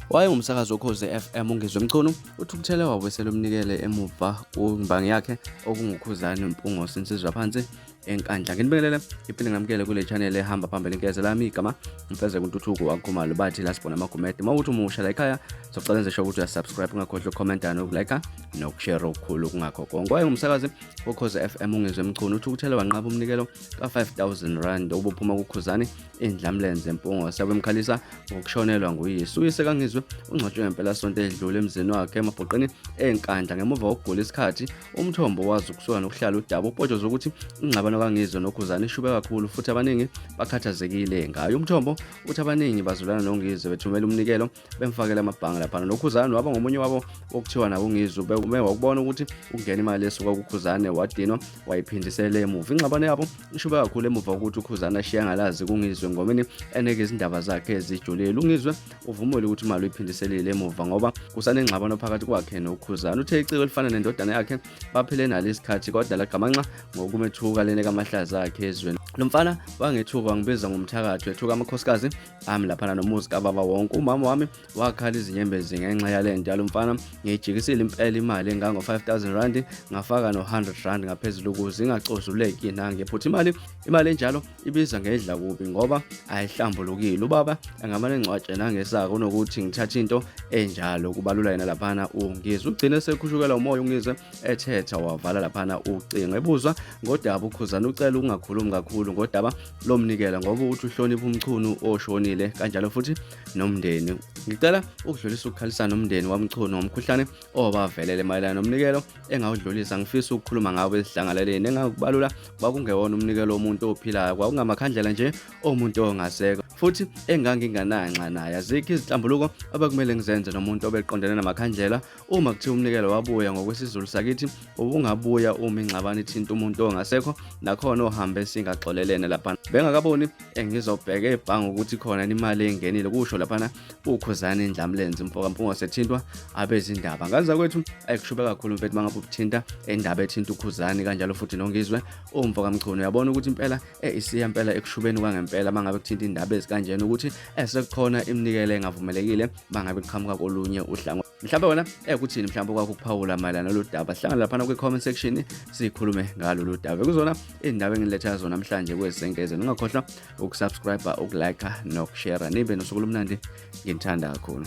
Wayengumsakazi woKhozi FM uNgizwe Mchunu uthukuthele wabuyisela umnikelo emuva kwimbangi yakhe okunguKhuzani Mpungose insizwa phansi eNkandla. Nginibingelele ngiphinde ngamukele kule channel ehamba phambili inkeze lami igama Mfezeko Ntuthuko waKhumalo bathi la sibona amagumede. Uma uthi umusha la ekhaya socela nje ukuthi uyasubscribe ungakhohlwa ukukhomenta nokulike nokushare okukhulu kungakho konke. Wayengumsakazi woKhozi FM uNgizwe Mchunu uthukuthele wanqaba umnikelo ka-5000 rand obuphuma kuKhuzani Indlamlenze Mpungose abemkhalisa ngokushonelwa nguyise. Uyise kaNgizwe ungcwatshwe ngempelasonto edlule emzini wakhe eMabhuqini eNkandla ngemuva kokugula isikhathi. Umthombo wazi ukusuka nokuhlala udaba upotshoza ukuthi ingxabano kaNgizwe noKhuzani ishube kakhulu futhi abaningi bakhathazekile ngayo. Umthombo uthi abaningi bazulana noNgizwe bethumela umnikelo bemfakela amabhange laphana noKhuzani waba ngomunye wabo okuthiwa nabo uNgizwe ume wakubona ukuthi ukungena imali esuka kuKhuzane wadinwa wayiphindisela emuva. Ingxabano yabo ishube kakhulu emuva kokuthi uKhuzane ashiye angalazi kuNgizwe ngomeni eneke izindaba zakhe ezijulile. UNgizwe uvumile ukuthi imali uyiphindiselile emuva ngoba kusanengxabano phakathi kwakhe noKhuzane. Uthe iciko elifana nendodana yakhe baphile nalo isikhathi kodwa lagamanxa ngokumethuka lene kamahlaza akhe ezweni. Lo mfana wangethuka wangibiza ngomthakathi wethuka amakhosikazi ami laphana nomuzi kababa wonke. Umama wami wakhala izinyembezi ngenxa yale nto yalo mfana. Ngiyijikisile impela imali engango-5000 rand ngafaka no-100 rand ngaphezulu ukuze ingacozuleki nangephutha. Imali enjalo ibiza ngedla kubi ngoba ayihlambulukile. Ubaba angamane engcwatshe nangesaka kunokuthi ngithathe into enjalo, kubalula yena laphana uNgizwe. Ugcine sekhushukela umoya uNgizwe ethetha wavala laphana ucingo. Ebuzwa ngodaba uKhuzani ucela ukungakhulumi kakhulu ngodaba lomnikelo ngoba uthi uhlonipha uMchunu oshonile kanjalo futhi nomndeni. Ngicela ukudlulisa ukukhalisana nomndeni waMchunu ngomkhuhlane obavelele mayelana nomnikelo engawudlulisa. Ngifisa ukukhuluma ngawo esidlangalaleni. Engakubalula kwakungewona umnikelo womuntu ophilayo, kwakungamakhandlela nje omuntu ongasekho futhi engangingananxa naye. Azikho izinhlambuluko abekumele ngizenze nomuntu obeqondene namakhandlela. Uma kuthiwa umnikelo wabuya ngokwesiZulu sakithi ubungabuya uma ingxabano ithinta umuntu ongasekho nakhona ohambe singaxolelene laphana. Bengakaboni engizobheka ebhange ukuthi khona imali engenile, kusho laphana uKhuzani Indlamlenze mfoka Mpungose ethintwa abezindaba. Ngazi zakwethu ayikushube kakhulu mfethu mangabe ubuthinta indaba ethinta uKhuzani kanjalo futhi noNgizwe umfoka Mchunu. Uyabona ukuthi impela isiya impela ekushubeni kwangempela mangabe kuthinta indaba ezikanjena ukuthi esekukhona iminikelo engavumelekile mangabe kuqhamuka kolunye uhlangothi. Mhlawumbe wena ekuthini mhlawumbe kwakho ukuphawula mayelana nalolu daba, sihlangane laphana kwi-comment section sikhulume ngalolu daba. Kuzona iy'ndaba engiletha zona namhlanje kwezenkeze. Ningakhohlwa ukusubscribe, ukulike nokushare. Nibe nosuku olumnandi, nginithanda kakhulu.